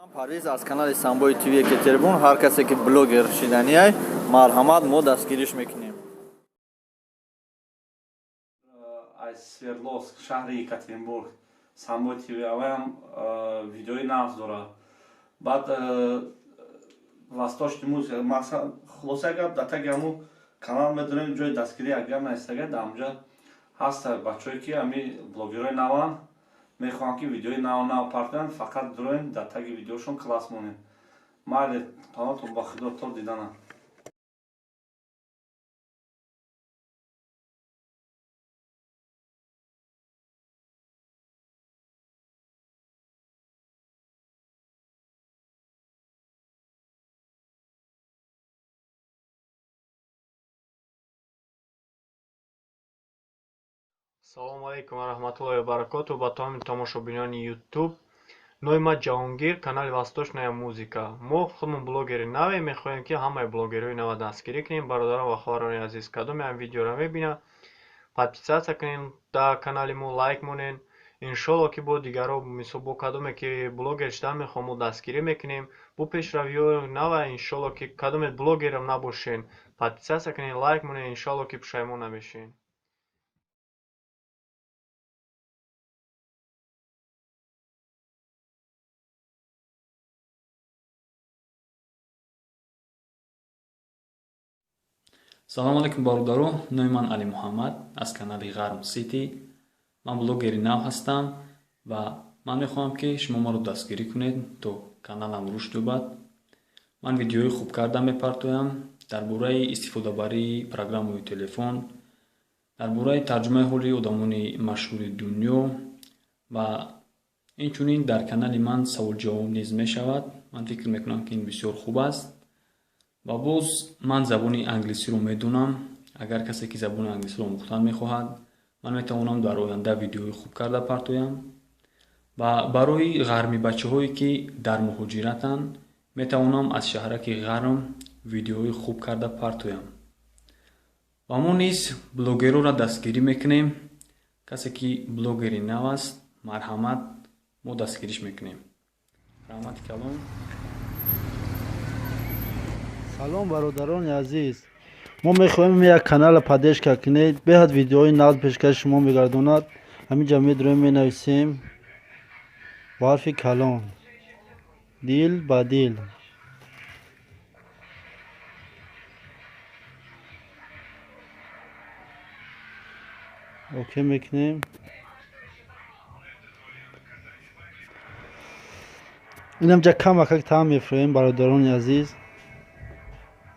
Ман Парвиз аз канали Самбои ТВ Екатеринбург. Ҳар касе ки блогер шиданиай, марҳамат, мо дастгириш мекунем. Аз Свердловск, шаҳри Екатеринбург, Самбой ТВ, аваям видеои нағз дорад. Баъд восточный музыка, масалан. Хулоса гап, дар таги ҳамун канал медонем, ҷои дастгирӣ агар наистага, дар ҳамҷа ҳаста бачаҳое ки ҳами блогерҳои наванд, мехоҳанд ки видеои нав нав партоянд. Фақат дуроен, дар таги видеошон класс монем. Майли, панотон ба Худо, то дидана. Салому алайкум ва раҳматуллоҳи ва баракоту ба тамоми тамошобинони Ютуб. Номи ман Ҷаҳонгир, канали Восточная музыка. Мо худмон блогери наве, мехоҳем, ки ҳамаи блогерҳои нава дастгирӣ кунем. Бародарон ва хоҳарони азиз, кадоме ҳам видеоро мебинад, подписаться кунем дар канали мо, лайк монен. Иншолло, ки бо дигарро, мисол, бо кадоме ки блогер шудан мехоҳам, мо дастгирӣ мекунем бо пешравиҳои нава. Иншолло, ки кадоме блогерам набошен, подписаться кунем, лайк монен. Иншолло, ки пушаймон намешен. Салому алайкум, бародаро. Номи ман Али Муҳаммад аз канали Ғарм Сити. Ман блогери нав ҳастам ва ман мехоҳам, ки шумо маро дастгирӣ кунед, то каналам рушд ёбад. Ман видеои хуб карда мепартоям дар бораи истифодабарии программаи телефон, дар бораи тарҷумаи ҳоли одамони машҳури дунё ва инчунин дар канали ман саволҷавоб низ мешавад. Ман фикр мекунам, ки ин бисёр хуб аст. Ва боз ман забони англисиро медонам. Агар касе ки забони англисиро омӯхтан мехоҳад, ман метавонам дар оянда видеои хуб карда партоям. Ва барои ғармӣ бачаҳое, ки дар муҳоҷиратанд, метавонам аз шаҳраки Ғарм видеои хуб карда партоям. Ва мо низ блогерҳоро дастгирӣ мекунем. Касе ки блогери нав аст, марҳамат, мо дастгириш мекунем. Раҳмати калон. Салом, бародарони азиз. Мо мехоҳем як канала поддержка кунед. Беҳад видеои нағз пешкаши шумо мегардонад. Ҳаминҷа медроем, менависем бо ҳарфи калон «Дил ба дил». Окей мекунем. Инамҷа камакак таъм мефурӯем, бародарони азиз.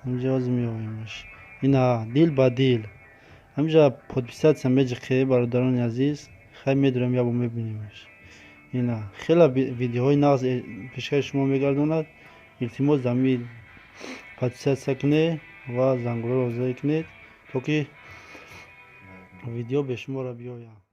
Ҳаминҷа ҳозир меоемш. Ина, «Дил ба дил». Ҳаминҷа подписаться меҷиқе, бародарони азиз. Хай, медурем, ябо мебинемш. Ина, хеле видеоҳои нағз пешкаши шумо мегардонад. Илтимос, ҳами подписаться кунед ва зангӯларо зер кунед, то ки видео бешумора биёяд.